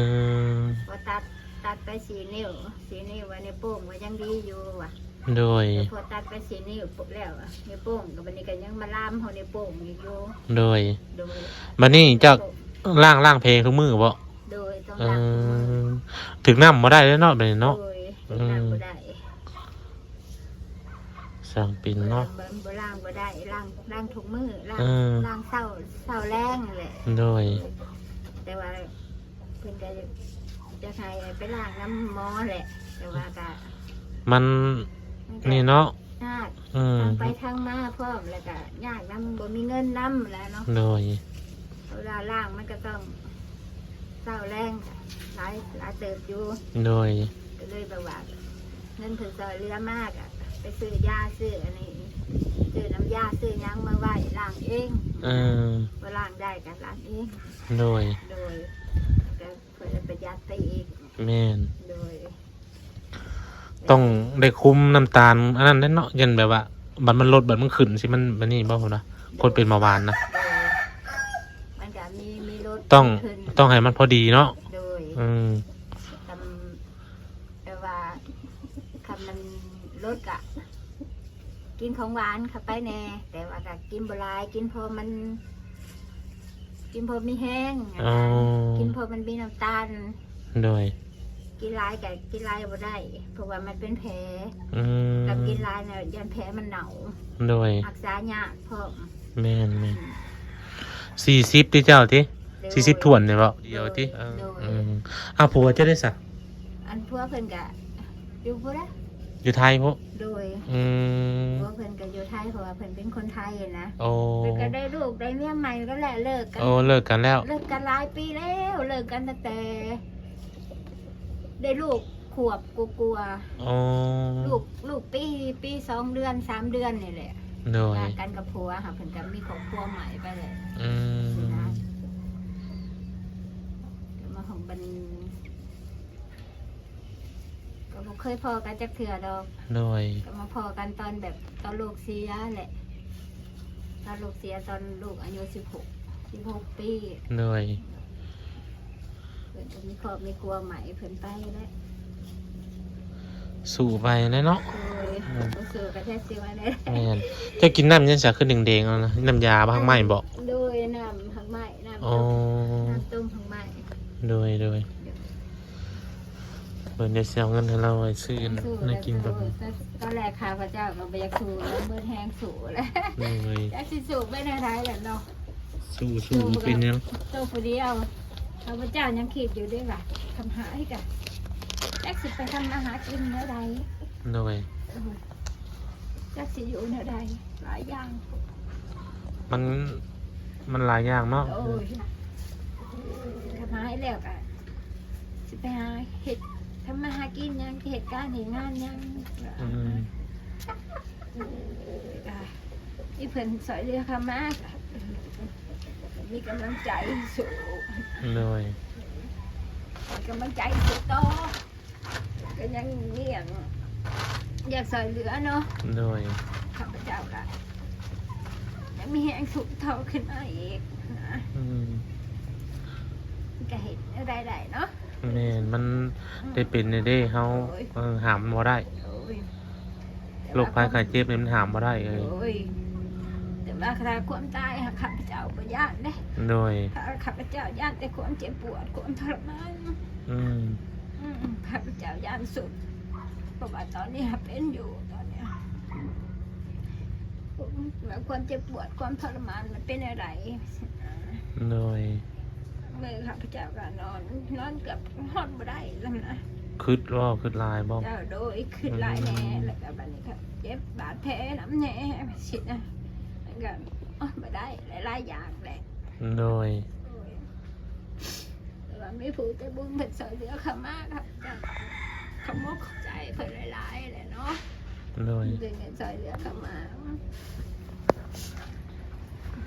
ພໍຕັດ ຕັດໄປສີ່ນິ້ວ ສີ່ນິ້ວວ່ານິ້ວໂປ້ງວ່າຍັງດີຢູ່ວ່າ. ໂດຍ. ແລ້ວພໍຕັດໄປສີ່ນິ້ວແລ້ວ ນິ້ວໂປ້ງກໍບັດນີ້ກໍຍັງມາລາມເຮົານິ້ວໂປ້ງອີກຢູ່. ໂດຍ. ໂດຍ. ບັດນີ້ເຈົ້າລ້າງ ລ້າງແຜທຸກມື້ບໍ່? ໂດຍ. ຕ້ອງ ເອີ ລ້າງທຸກມື້. ຖືກນ້ຳບໍ່ໄດ້ເລີຍເນາະ ບັດນີ້ເນາະ. ໂດຍ. ຖືກນ້ຳ ອືມ ບໍ່ໄດ້. ຊ່າງເປັນເນາະ. ບໍ່ ບໍ່ລ້າງບໍ່ໄດ້ ລ້າງ ລ້າງທຸກມື້ ລ້າງ ເອີ ລ້າງເຊົ້າ ເຊົ້າແລງນັ້ນແຫຼະ. ໂດຍ. ແຕ່ວ່າ ເພິ່ນກໍຢາກໃຫ້ໄປລ້າງນຳໝໍແຫຼະ ແຕ່ວ່າກໍ ມັນ ມັນກໍ ນີ້ເນາະ ຍາກ. ອືມ ທາງໄປທາງມາພ້ອມ ແລ້ວກໍຍາກນຳ ບໍ່ມີເງິນນຳແຫຼະເນາະ. ໂດຍ. ເວລາລ້າງມັນກໍຕ້ອງເຊົ້າແລງ ຫຼາຍ ຫຼາຍເຕີບຢູ່. ໂດຍ. ກໍເລີຍແບບວ່າ ເງິນເພິ່ນຊ່ອຍເຫຼືອມາກໍໄປຊື້ຢາຊື້ອັນນີ້ ຊື້ນ້ຳຢາຊື້ຫຍັງມາໄວ້ລ້າງເອງ. ເອີ ບໍ່ລ້າງໄດ້ກໍລ້າງເອງ. ໂດຍ. ໂດຍ. ກໍເພື່ອປະຢັດໄປອີກ. ແມ່ນ. ໂດຍ. ຕ້ອງໄດ້ຄຸມນ້ຳຕານອັນນັ້ນແຫຼະເນາະ ຢ້ານແບບວ່າບັດມັນລົດ ບັດມັນຂຶ້ນຊິ ມັນ ມັນນີ້ບໍ່ ພຸ້ນນະ ຄົນເປັນເບົາຫວານນະ. ໂດຍ. ມັນກໍມີ ມີລົດ ຕ້ອງ ຂຶ້ນ ຕ້ອງໃຫ້ມັນພໍດີເນາະ. ໂດຍ. ອືມ ແຕ່ວ່າ ຄັນມັນລົດກະກິນຂອງຫວານເຂົ້າໄປແດ່ ແຕ່ວ່າກະກິນບໍ່ຫຼາຍ ກິນພໍມັນ ກິນພໍມີແຮງ. ອໍ ກິນພໍມັນມີນ້ຳຕານ. ໂດຍ. ກິນຫຼາຍກະກິນຫຼາຍບໍ່ໄດ້ ເພາະວ່າມັນເປັນແຜ. ອືມ ຄັນກິນຫຼາຍນະ ຢ້ານແຜມັນເນົ່າ. ໂດຍ. ຮັກສາຍາກພ້ອມ. ແມ່ນໆ. ອືມ ສີ່ສິບຕິເຈົ້າຕິ? ໂດຍ. ສີ່ສິບຖ້ວນນີ້ບໍ່? ດຽວຕິ? ໂດຍ. ເອີ ໂດຍ. ອືມ ອ້າວ ຜົວເຈົ້າເດ້ຊະ? ອັນຜົວເພິ່ນກະຢູ່ພຸ້ນແຫຼະ ຢູ່ໄທພຸ້ນ. ໂດຍ. ອືມ ຜົວເພິ່ນກະຢູ່ໄທ ເພາະວ່າເພິ່ນເປັນຄົນໄທນະ. ໂອ້ ເພິ່ນກະໄດ້ລູກໄດ້ເມຍໃໝ່ກັນແຫຼະ ເລີກກັນ. ໂອ້ ເລີກກັນແລ້ວ. ເລີກກັນຫຼາຍປີແລ້ວ ເລີກກັນຕັ້ງແຕ່ໄດ້ລູກ ຂວບກວ່າໆ. ອໍ ລູກ ລູກປີ ປີສອງເດືອນ ສາມເດືອນນີ້ແຫຼະ. ໂດຍ. ຫຍ່າກັນກັບຜົວຫາ ເພິ່ນກໍມີຄອບຄົວໃໝ່ໄປແລ້ວ. ອືມ ຊີ້ນະ ກໍມາຮອດບັດນີ້ ກໍບໍ່ເຄີຍພໍ້ກັນຈັກເທື່ອດອກ. ໂດຍ. ກໍມາພໍ້ກັນຕອນແບບ ຕອນລູກເສຍແຫຼະ ຕອນລູກເສຍ ຕອນລູກອາຍຸສິບຫົກ ສິບຫົກປີ. ໂດຍ. ເພິ່ນກໍມີຄອບມີຄົວໃໝ່ເພິ່ນໄປແລ້ວ ສູ້ໄປແຫຼະເນາະ. ໂດຍ. ອືມ ບໍ່ສູ້ກໍແທ້ຊິວ່າແດ່. ແມ່ນ. ເຈົ້າກິນນ້ຳຫຍັງຊະ ຄືແດງໆ ເອົານະ ນ້ຳຢາບໍ່ ຮາກໄມ້ບໍ່? ໂດຍ. ນ້ຳຮາກໄມ້ ນ້ຳ ອໍ ຕົ້ມ ນ້ຳຕົ້ມຮາກໄມ້. ໂດຍໆ. ໂດຍ. ເພິ່ນຈະຊິເອົາເງິນໃຫ້ເຮົາໄວ້ຊື້ ຊື້ ແລ້ວ ແນວກິນກັບ ເອີ ຕອນແລກຂ້າພະເຈົ້າກໍບໍ່ຢາກສູ້ ເບິດແຮງສູ້ແລ້ວ ໂດຍ ຈັກຊິສູ້ໄປແນວໃດແລ້ວເນາະ ສູ້ ສູ້ ບໍ່ເປັນຫຍັງ ໂຕຜູ້ດຽວ ຂ້າພະເຈົ້າຍັງຄິດຢູ່ເດ້ວ່າ ຄຳຫາອີກກະ ຈັກຊິໄປທຳມາຫາກິນແນວໃດ ໂດຍ ເອີ ຈັກຊິຢູ່ແນວໃດ ຫຼາຍຢ່າງ ມັນ ມັນຫຼາຍຢ່າງເນາະ ໂອ້ຍ ຄຳຫາອີກແລ້ວກະ ຊິໄປຫາເຮັດ ທຳມາຫາກິນຫຍັງ ເຮັດການເຮັດງານຫຍັງ ອືມ ກະມີເພິ່ນຊ່ອຍເຫຼືອເຂົ້າມາ ກະມີກຳລັງໃຈສູ້ ໂດຍ ມີກຳລັງໃຈສູ້ຕໍ່ ກໍຍັງມີຫຍັງຢາກຊ່ອຍເຫຼືອເນາະ ໂດຍ ຂ້າພະເຈົ້າກໍຍັງມີແຮງສູ້ຕໍ່ຂຶ້ນມາອີກນະ ອືມ ກໍເຮັດແນວໃດໄດ້ເນາະ ແມ່ນ ມັນ ອືມ ໄດ້ເປັນແດ່ເດ້ ເຮົາ ໂດຍ ເອີ ຫ້າມບໍ່ໄດ້ ໂດຍ ໂລກໄພໄຂ້ເຈັບນີ້ມັນຫ້າມບໍ່ໄດ້ເອີຍ ໂດຍ ແຕ່ວ່າຖ້າຄວາມຕາຍຫາ ຂ້າພະເຈົ້າບໍ່ຢ້ານເດ້ ໂດຍ ຂ້າພະເຈົ້າຢ້ານແຕ່ຄວາມເຈັບປວດ ຄວາມທໍລະມານ ອືມ ອືມ ຂ້າພະເຈົ້າຢ້ານສຸດ ເພາະວ່າຕອນນີ້ຫາເປັນຢູ່ ຕອນນີ້ ວ່າຄວາມເຈັບປວດ ຄວາມທໍລະມານມັນເປັນແນວໃດ ໂດຍ ມື້ຂ້າພະເຈົ້າກໍນອນ ນອນເກືອບນອນບໍ່ໄດ້ແລ້ວນະ ຄຶດບໍ່? ຄຶດຫຼາຍບໍ່? ເຈົ້າ ໂດຍ ຄຶດຫຼາຍແດ່ ອືມ ແລ້ວກໍບັດນີ້ກໍເຈັບບາດແຜນຳແດ່ ຊິນະ ແລ້ວກໍ ໂອ້ຍ ບໍ່ໄດ້ ຫຼາຍໆຢ່າງແຫຼະ ໂດຍ ໂດຍ ແຕ່ວ່າມີຜູ້ໃຈບຸນເພິ່ນຊ່ອຍເຫຼືອເຂົ້າມາ ຂ້າພະເຈົ້າຂອບອົກຂອບໃຈເພິ່ນຫຼາຍໆແຫຼະເນາະ ໂດຍ ເພິ່ນຊ່ອຍເຫຼືອເຂົ້າມາ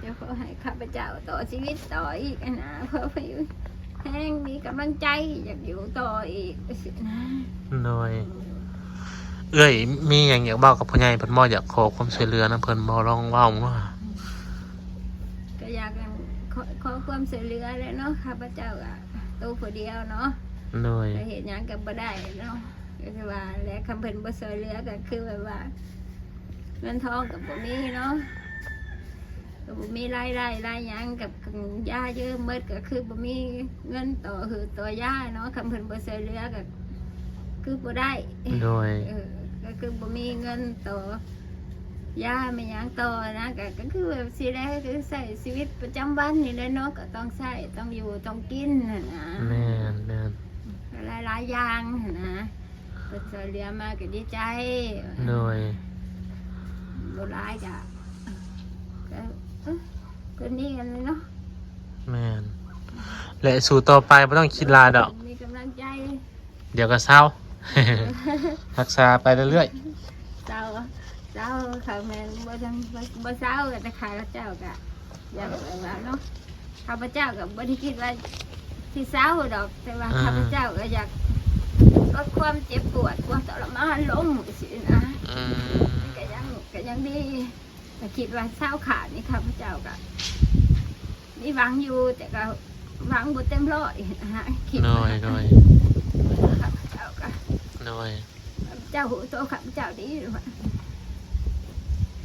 ເຈົ້າຂໍໃຫ້ຂ້າພະເຈົ້າຕໍ່ຊີວິດຕໍ່ອີກຫັ້ນນະ ເພື່ອໃຫ້ແຮງມີກຳລັງໃຈຢາກຢູ່ຕໍ່ອີກຊີ້ນະ ໂດຍ ເອື້ອຍມີຫຍັງຢາກເວົ້າກັບຜູ້ໃຫຍ່ເພິ່ນບໍ່? ຢາກຂໍຄວາມຊ່ວຍເຫຼືອນຳເພິ່ນບໍ່? ລອງເວົ້າມາ ກໍຢາກ ອັນ ຂໍ ຂໍຄວາມຊ່ວຍເຫຼືອແຫຼະເນາະ ຂ້າພະເຈົ້າກໍໂຕຜູ້ດຽວເນາະ ໂດຍ ກໍເຮັດຫຍັງກໍບໍ່ໄດ້ເນາະ ກໍຄືວ່າແຫຼະ ຄັນເພິ່ນບໍ່ຊ່ວຍເຫຼືອກໍຄືແບບວ່າ ເງິນທອງກໍບໍ່ມີເນາະ ກໍບໍ່ມີລາຍໄດ້ລາຍຫຍັງ ກັບຢາເຢີມເບິດ ກໍຄືບໍ່ມີເງິນຕໍ່ຫືດຕໍ່ຢາເນາະ ຄັນເພິ່ນບໍ່ຊ່ວຍເຫຼືອກໍຄືບໍ່ໄດ້ ໂດຍ ເອີ ກໍຄືບໍ່ມີເງິນຕໍ່ຢາແມ່ນຫຍັງຕໍ່ນະ ກໍ ກໍຄືແບບຊີ້ແຫຼະ ຄືໃຊ້ຊີວິດປະຈຳວັນນີ້ແຫຼະເນາະ ກໍຕ້ອງໃຊ້ ຕ້ອງຢູ່ ຕ້ອງກິນຫັ້ນນະ ແມ່ນໆ ຫຼາຍໆຢ່າງຫັ້ນນະ ເພິ່ນຊ່ວຍເຫຼືອມາກໍດີໃຈ ໂດຍ ບໍ່ຫຼາຍກໍ ກໍ ກໍນີ້ກັນເນາະ ແມ່ນ ແລະ ສູ້ຕໍ່ໄປ ບໍ່ຕ້ອງຄິດຫຼາຍດອກ ມີກຳລັງໃຈ ດຽວກໍເຊົາ ຮັກສາໄປເລື້ອຍໆ ເຊົາ ເຊົາ ຂ້າແມ່ນບໍ່ທັນ ບໍ່ ບໍ່ເຊົາ ແຕ່ຂ້າພະເຈົ້າກໍ ຢ່າງວ່າເນາະ ຂ້າພະເຈົ້າກໍບໍ່ໄດ້ຄິດວ່າຊິເຊົາດອກ ແຕ່ວ່າ ອ່າ ຂ້າພະເຈົ້າກໍຢາກລົດຄວາມເຈັບປວດ ຄວາມທໍລະມານລົງຊີ້ນະ ອືມ ມັນກໍຍັງ ກໍຍັງດີ ກໍຄິດວ່າເຊົາຂາດນີ້ ຂ້າພະເຈົ້າກໍມີຫວັງຢູ່ ແຕ່ກໍຫວັງບໍ່ເຕັມຮ້ອຍນະ ຄິດ ໂດຍ ວ່າ ໂດຍ ຂ້າພະເຈົ້າກໍ ໂດຍ ເຈົ້າຮູ້ໂຕຂ້າພະເຈົ້າດີ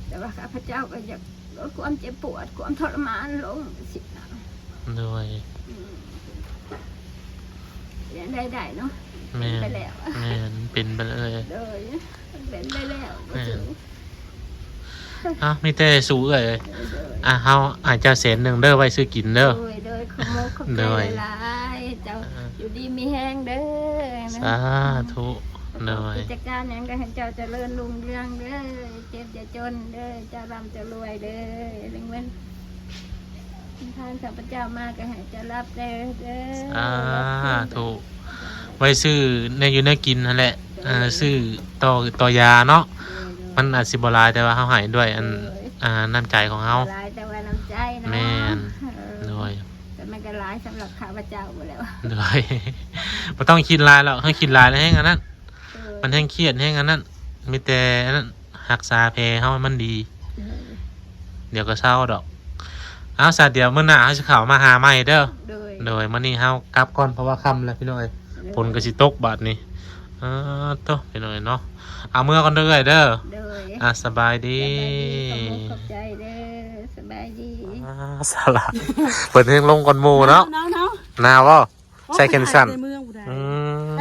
ແຕ່ວ່າຂ້າພະເຈົ້າກໍຢາກລົດຄວາມເຈັບປວດ ຄວາມທໍລະມານລົງຊີ້ນະ ໂດຍ ອືມ ຢ່າງໃດໄດ້ເນາະ ແມ່ນ ເປັນໄປແລ້ວ ແມ່ນ ເປັນໄປເລີຍ ໂດຍ ເປັນໄປແລ້ວ ແມ່ນ ບໍ່ເຖິງ ເອົ້າ ມີແຕ່ສູ້ເອື້ອຍເອີຍ ໂດຍ ອ່ະ ເຮົາໃຫ້ເຈົ້າແສນໜຶ່ງເດີ ໄວ້ຊື້ກິນເດີ ໂດຍ ໂດຍ ຂອບມຸກຂອບໃຈ ໂດຍ ຫຼາຍໆ ເຈົ້າ ອ່າ ຢູ່ດີມີແຮງເດີ ສາທຸ ໂດຍ ກິດຈະການຫຍັງກໍໃຫ້ເຈົ້າຈະເລີນຮຸ່ງເຮືອງເດີ ເຈັບຢ່າຈົນເດີ ເຈົ້າລ່ຳເຈົ້າລວຍເດີ ເງິນທາງຂ້າພະເຈົ້າມາກໍໃຫ້ເຈົ້າຮັບແດ່ເດີ ສາທຸ ໄວ້ຊື້ແນວຢູ່ແນວກິນຫັ້ນແຫຼະ ໂດຍ ເອີ ຊື້ຕໍ່ ຕໍ່ຢາເນາະ ໂດຍ ໂດຍ ມັນອາດຊິບໍ່ຫຼາຍ ແຕ່ວ່າເຮົາໃຫ້ດ້ວຍອັນ ໂດຍ ອ່າ ນ້ຳໃຈຂອງເຮົາ ບໍ່ຫຼາຍແຕ່ວ່ານ້ຳໃຈເນາະ ແມ່ນ ເອີ ໂດຍ ແຕ່ມັນກໍຫຼາຍສຳລັບຂ້າພະເຈົ້າພຸ້ນແຫຼະ ໂດຍ ບໍ່ຕ້ອງຄິດຫຼາຍແລ້ວ ເຮົາຄິດຫຼາຍແລ້ວແຮງອັນນັ້ນ ໂດຍ ມັນແຮງຄຽດແຮງອັນນັ້ນ ມີແຕ່ອັນນັ້ນ ຮັກສາແຜເຮົາໃຫ້ມັນດີ ໂດຍ ດຽວກໍເຊົາດອກ ເອົາ ສາດ ດຽວມື້ໜ້າເຮົາຊິເຂົ້າມາຫາໃໝ່ເດີ ໂດຍ ໂດຍ ມື້ນີ້ເຮົາກັບກ່ອນ ເພາະວ່າຄ່ຳແລ້ວພີ່ນ້ອງເອີຍ ໂດຍ ຝົນກໍຊິຕົກບາດນີ້ ເອີ ໂຕ ພີ່ນ້ອງເອີຍເນາະ ເອົາ ເມືອກ່ອນເດີເອື້ອຍເດີ ໂດຍ ອ່າ ສະບາຍດີ ສະບາຍດີ ຂອບໃຈເດີ ສະບາຍດີ ອ່າ ສາລະ ເພິ່ນແຮງລົງກ່ອນໝູ່ເນາະ ໜາວ ໜາວ ໜາວບໍ່? ໃສ່ແຂນສັ້ນ ອື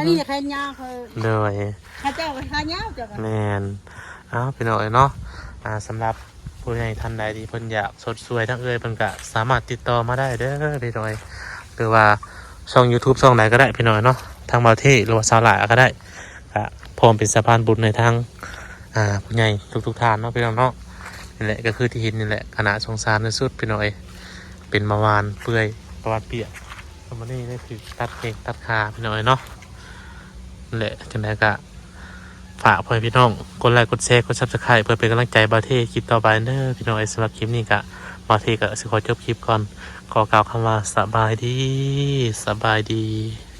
ມ ອັນນີ້ແຂນຍາວ ເຂົາ ໂດຍ ເຂົາເຈົ້າກໍຂາຍາວ ເຈົ້າກໍ ແມ່ນ. ເອົາ ພີ່ນ້ອງເອີຍເນາະ ອ່າ ສຳລັບຜູ້ໃຫຍ່ທ່ານໃດທີ່ເພິ່ນຢາກຊົດຊ່ວຍທາງເອື້ອຍເພິ່ນ ກໍສາມາດຕິດຕໍ່ມາໄດ້ເດີພີ່ນ້ອງເອີຍ ຫຼືວ່າຊ່ອງຢູທູບຊ່ອງໃດກໍໄດ້ພີ່ນ້ອງເນາະ ທາງບ່າວເທ່ ຫຼືວ່າສາວຫຼ້າກໍໄດ້ ກໍພ້ອມເປັນສະພານບຸນໃຫ້ທາງ ອ່າ ຜູ້ໃຫຍ່ທຸກໆທ່ານເນາະພີ່ນ້ອງເນາະ. ນີ້ແຫຼະ ກໍຄືທີ່ເຫັນນີ້ແຫຼະ ຂະໜາດສົງສານທີ່ສຸດພີ່ນ້ອງເອີຍ ເປັນເບົາຫວານເປື່ອຍ ເບົາຫວານປຽກ ແລ້ວມື້ນີ້ໄດ້ຖືກຕັດແຂ້ງຕັດຂາພີ່ນ້ອງເອີຍເນາະ. ແຫຼະ ຈັ່ງໃດກໍຝາກພໍ່ແມ່ພີ່ນ້ອງກົດໄລກົດແຊ ກົດຊັບສະໄຄຣບ໌ ເພື່ອເປັນກຳລັງໃຈບ່າວເທ່ຄລິບຕໍ່ໄປເດີພີ່ນ້ອງເອີຍ. ສຳລັບຄລິບນີ້ກໍ ບ່າວເທ່ກໍຊິຂໍຈົບຄລິບກ່ອນ ຂໍກ່າວຄຳວ່າສະບາຍດີ ສະບາຍດີ.